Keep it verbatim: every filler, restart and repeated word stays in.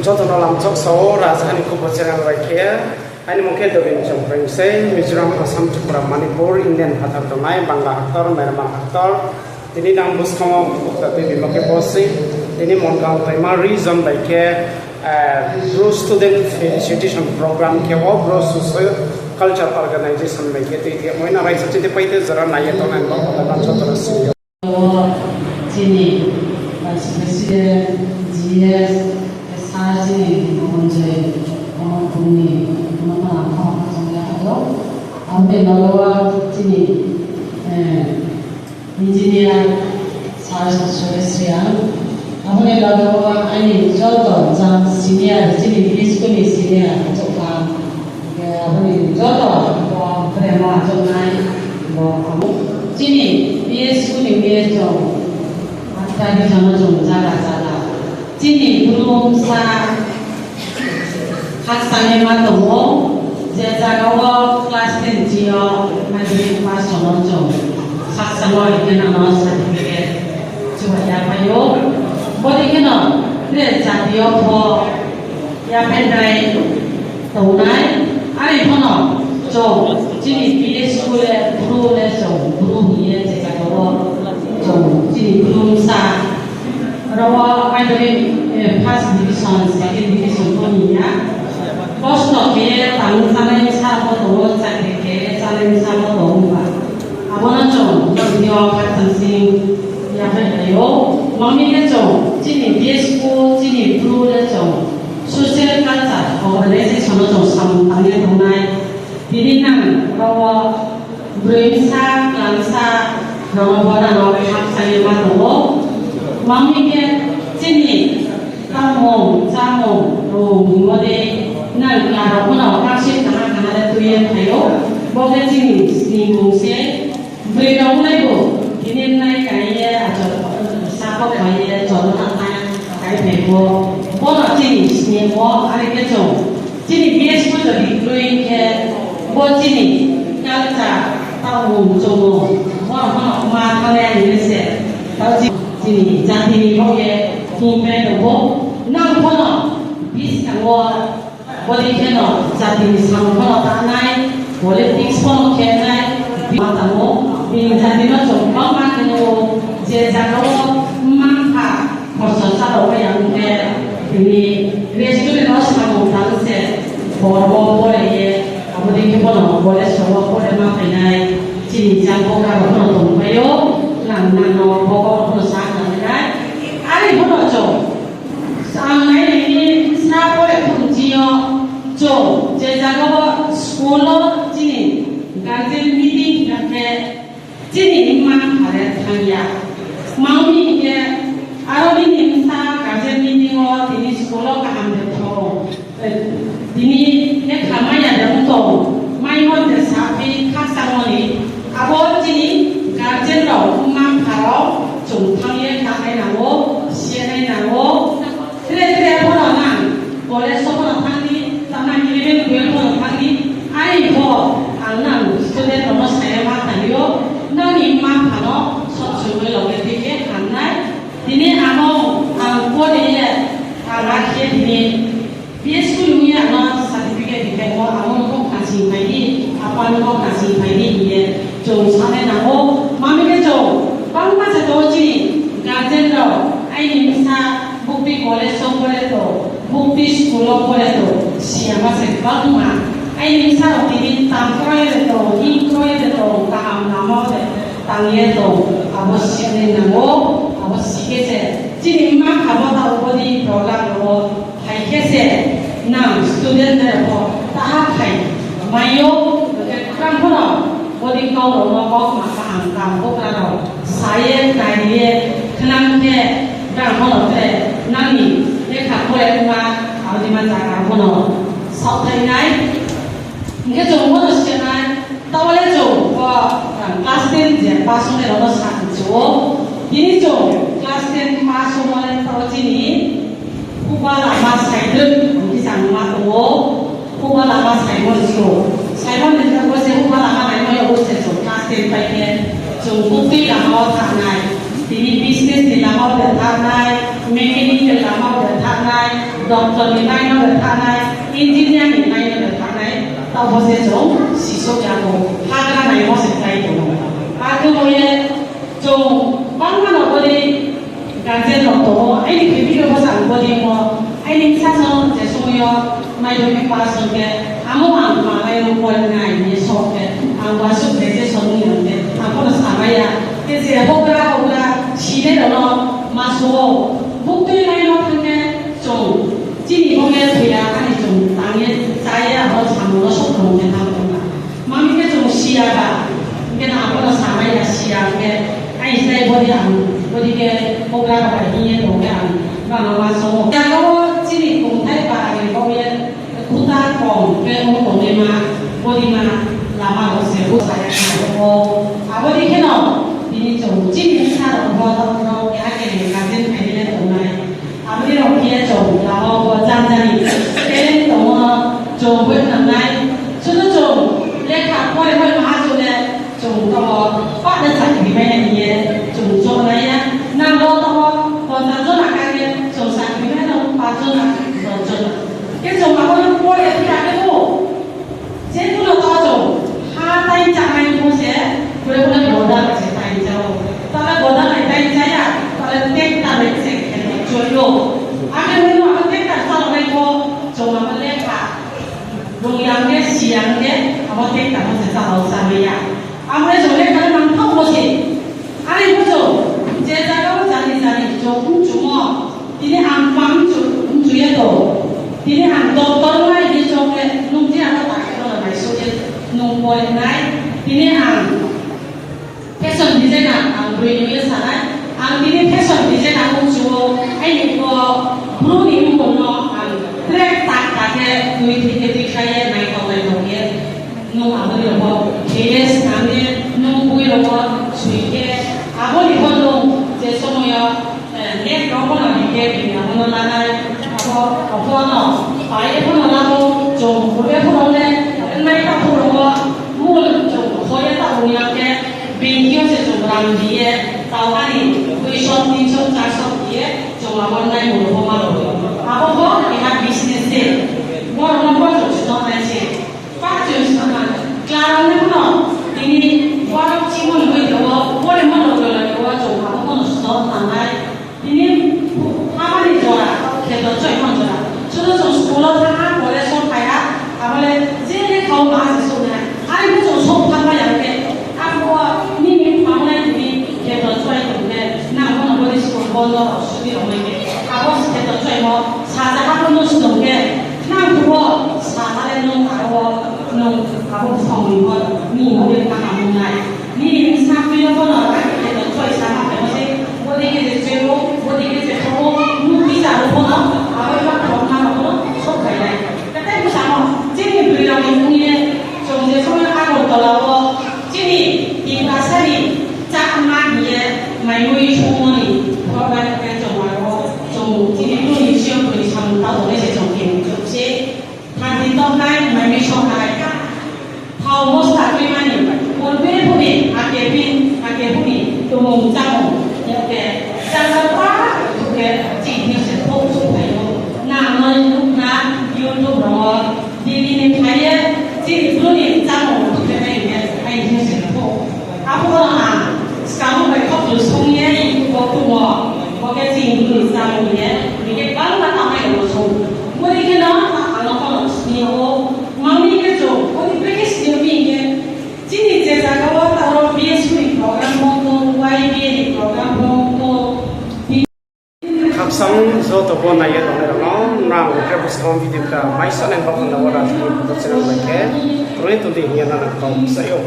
Joto no lamchok sao, Rajaha ni Khupo channel bai khe. Aini mung khe Dobin Chongpreng se, Mizoram, Assam, Tripura, Manipur, Indian phathar tongnai, Bangla haktor, Myanmar haktor. Tini nang buskang wo bukta tuibimo khe bo se, tini Mongang Toima region bai khe, Bru Student Felicitation Program khe o Bru Social Culture Organization bai khe tui khe moina raisa chini paite jora nai ye tongnai bo kotor no joto no sing yo. Chini Vice President, G S, sa chini Monjoy, omo bung ni, omo no ang kha kha chong ya aro. Abo ni loge wo chini, eh, Engineer Sir Suresh Reang, abo ni loge wo aini joto jang senior, chini B S K ni senior, achouh kha. Hingkhe abo ni joto bo tre ma achouhnai, bo abo chini B S K ni B S K, atra di jang no chung jaga jaga. Chini Bru bsa khakchang ye ma tong ou, je jaga wo class ten chini yo matric pass rao no chung khakchang wo ri khe nang no certificate chuba yaphai ou. Bodei kheno tre jati yo pho yaphainai tongnai, are phono chung chini B S K le Bru le chung Bru hing ye je jaga wo chung chini Bru bsa rao wo maitoi, eh, first division, second division pho hing ya. Kosto khe ye tang chánai bsa pho tong ou, chakri khe ye chánai bsa pho tong ou ba. Abo no chung bini yo khakchang sing yaphainai ou. Mangmi khe chung chini B S K, chini Bru le chung social culture organization no chung samung tang ye tongnai. Tini nang rao wo broi bsa, kla bsa rao no bo nang no khakchang ye ma tong ou. Mangmi khe chini tangmung, chámung, rung hingmo dei nang kla rao phono kangsoi kaham kaham le tui ye phai ou. Bo khe chini sningmung se. Broi rao nai bo, tini nai kai ye, achor, sa pho phai ye, chor no thanng nai, kai phai pho. Bo no chini sningmo, are khe chung chini B S K jodi kroi khe, bo chini culture, tangmung chungmung, bo no phono ma thanng nai hing ye se, tao chini jati ni baoh ye hingphai tong ou. Nang phono buskang wo bodei kheno jati ni samung phono tangnai, politics phono khe nai, ma tang ou, bini jati no chung bangma khe ou, je jaga wo mma mpha khorsa chálao mai ya ong khe, tini restaurant wo samung tang se, bor wo pore ye, abo dei khe phono college rao wo pore ma phainai, chini jang bo karo phono tongpai ou, nang nang no bo karo phono sa kha nai, are phono chung Ang nai ni sa pore phung chini yo, chung je jaga wo school wo chini guardian meeting hing khe, chini mma mpha le thanng ya. Mangmi hing khe, aro nini bsa guardian meeting wo tini school wo kaham de tong, tini lekha mai ya de ong tong, mai mo de saphi khakchangmo ni, abo chini guardian rao, mma mpha rao, chung thanng ye khnanai nang ou, sinai nang ou. Tre tre phono nang college wo phono thanng di, tma eleven twelve phono thanng di, are pho ang nang student rao no sa ye ma tang ou, nang ni mma mpha no sob somoi loge tui khe hamnai. Tini amo ang pore ye, ang akhe tini B S K ong ye ano certificate ri khe bo amo no kho khna sing phai di, apa no kho khna sing phai di hing ye chung sanai nang ou. Mami khe chung bangma se tong chini guardian rao, aini bsa bukti college wo pore tong, bukti school wo pore tong, siyama se bangma. Aini bsa rao tini tang kroi de tong, hing kroi de tong, kaham lama wo de tang ye tong, abo sinai nang ou, abo si khe se chini mma mpha bo tao bodei program rao wo phai khe se nang student rao pho taha phai mai ou, hing khe brang phono bodei kau rao no kautma kaham kaham bukra rao sa ye, nai ye, khnang khe brang phono tre nang ni lekha pore ma, abo ni ma zaga phono saohthai nai. Hing khe chung bo no sinai, tao le chung bo, ah, class ten je pass ongnai rao no sa chu ou. Tini chung class ten pass ongmo le tao chini Huba lama saidroi hing khe chang ma tong ou. Huba lama saimo ni sro. Saimo ni sro bo se huba lama naimo ya bo se chung class ten pai khe chung buktui lama wo thanng nai. Tini business ni lama wo de thanng nai, mechanical lama wo de thanng nai, Doctor ni line no de thanai, engineer ni line no de thanai, taoh bo se chung sisouh ya ou, hagra naimo se klái tong ou. Akhe bo ye chung bangma no bodei guardian rao tong ou, aini khe video bo sa ang bodei mo, aini bsa song je somoi yo madhyamik pass ong khe, amo ang manai no pore nai hing ye song khe, ang uaingsouh graduation ong ya khe, ang pho no samai ya. Khe je houhgra houhgra sinai rao no ma song ou, buktui line no thanng khe chung chini bo khe thoi ya, ani chung tang ye, chá ye, abo samung no souh tong khe thanng tong na. Mami khe chung si ya ba, hing khe no abo no samai ya si ya khe, ai slái bodei ang, bodei khe houhgra rao bai hing ye tong khe ang, bano ma song ou. Jaga wo chini tongthai ba ani kau ye, khuta kom khe ong tongnaima, bodei ma lama rao se bo sa ya khe tong ou. Abo dei khe no, tini chung chini bsa rao pho, no keha khe ni guardian khe ye tongnai. Abo ni rao khe ye chung lama wo jang jani talent tongmo no chung boi nangnai. Sudu chung lekha pore pore maha chung le chung tong ou, pah le chakri mai nai hing ye chung choung nai ya. Nang bo tong ou, ponchas jona kha khe chung chakri mai nai, pach jona, dos jona. Khe chung abo no pore phi ya khe bo je kuno taoh chung ha tai chánai pho se, bore bore boda se tai chá ou. Taoh le boda nai tai chá ya, taoh le tractor nai se khe no choi ou. Ake hing no abo tractor chálao nai pho, chung abo lekha rung ya khe, si ya khe, abo tractor pho se chálao chánai ya. Abo le chung lekha le nangthaoh pho se. Are pho chung je zaga wo jani jani chung mchumo, tini ang ma mchu, mchu ye tong. Tini ang doctor ong nai hing ye choung khe, nung je abo ta khe no naisouh ye nung pore nai. Tini ang fashion designer ang broi ni ye sa nai. Ang tini fashion designer ong chu ou, aini bo Bru ni mmung no ang tre tak tak khe tui thik khe tui khlai ye naithao naithao ye. Nung abo ni rao pho khe ye snam ye, nung boi rao pho soi khe, abo ni pho nung je somoi yo, eh, net rao pho no hing khe bini abo no lanai, abo, abo no, pai ye pho no la ou, chung phuh ye pho no le, nai ta phuh rao pho, mul chung kho ye ta ong ya khe, bini yo se chung rang di ye, tau ani, দুইশো, তিনশো, চারশো di ye, chung abo nai mul pho ma rao. Abo pho keha business se, borok no pho chung sno nai se. Pah chung sna, klarang ni pho no, tini borok chimon bai tong ou, pore mo no tong ou, chung abo pho no sno tangnai. Tini hamani jora, kheto choi pho jora. Sudu chung school wo thanng ha, college wo phai ha, abo le je le khau ma se sung nai. Are pho chung sung thanngma ya khe, abo nini phamonai tini kheto choi tong khe, nang pho no boni school bondo rao suti rao mai khe, abo kheto choimo saja ha pho no sung khe, nang phuh wo saja le nung aro wo nung abo song ni pho nini mung le kaham ong nai. Nini bsa tui yo pho no, akhe kheto choi sama khe mo se, bodei khe je choi ou, bodei khe je kho ou, nung bichar rao pho no, abo le ma khorokma rao pho no souhphai nai. Khe tai bsa no, chini broi rao ni ong ye, chung je somoi Agartala wo, chini Tiprasa ni cháma hing ye, mai mui songmo ni program khe chung aro, chung chini Bru ni siyong broi samung tao tongnai se chung khe chung se, thandi tongnai, mai mui songnai. Thao mosta tuimani, purbe phuh ni, ake pin, ake phuh ni, tumung chámung, ya khe, chámung pa, khe, chini se pho souhphai ou. Nang no nuhna, YouTube rao wo, Delhi ni phai ye, chini Bru ni chámung khe nai ye, ai ni se pho. Abo no ang, skang bai khoklu song ye, YouTube wo phuh mo, bo khe chini Bru ni chámung ye, bini khe bangma tangnai rao song. Boni khe no, ang no pho no sini ou, mami khe chung, boni brekhe sini ou bini khe, chini je zaga wo taro B S U ni program pho tong, Y B A ni program pho tong, Khakchang joto bo nai ye tongnai rao no, nang khe bo skang video ta mai sa nai bo khanda wo rajini photo channel bai khe, kroi tong di hing ye nang kau sa ou.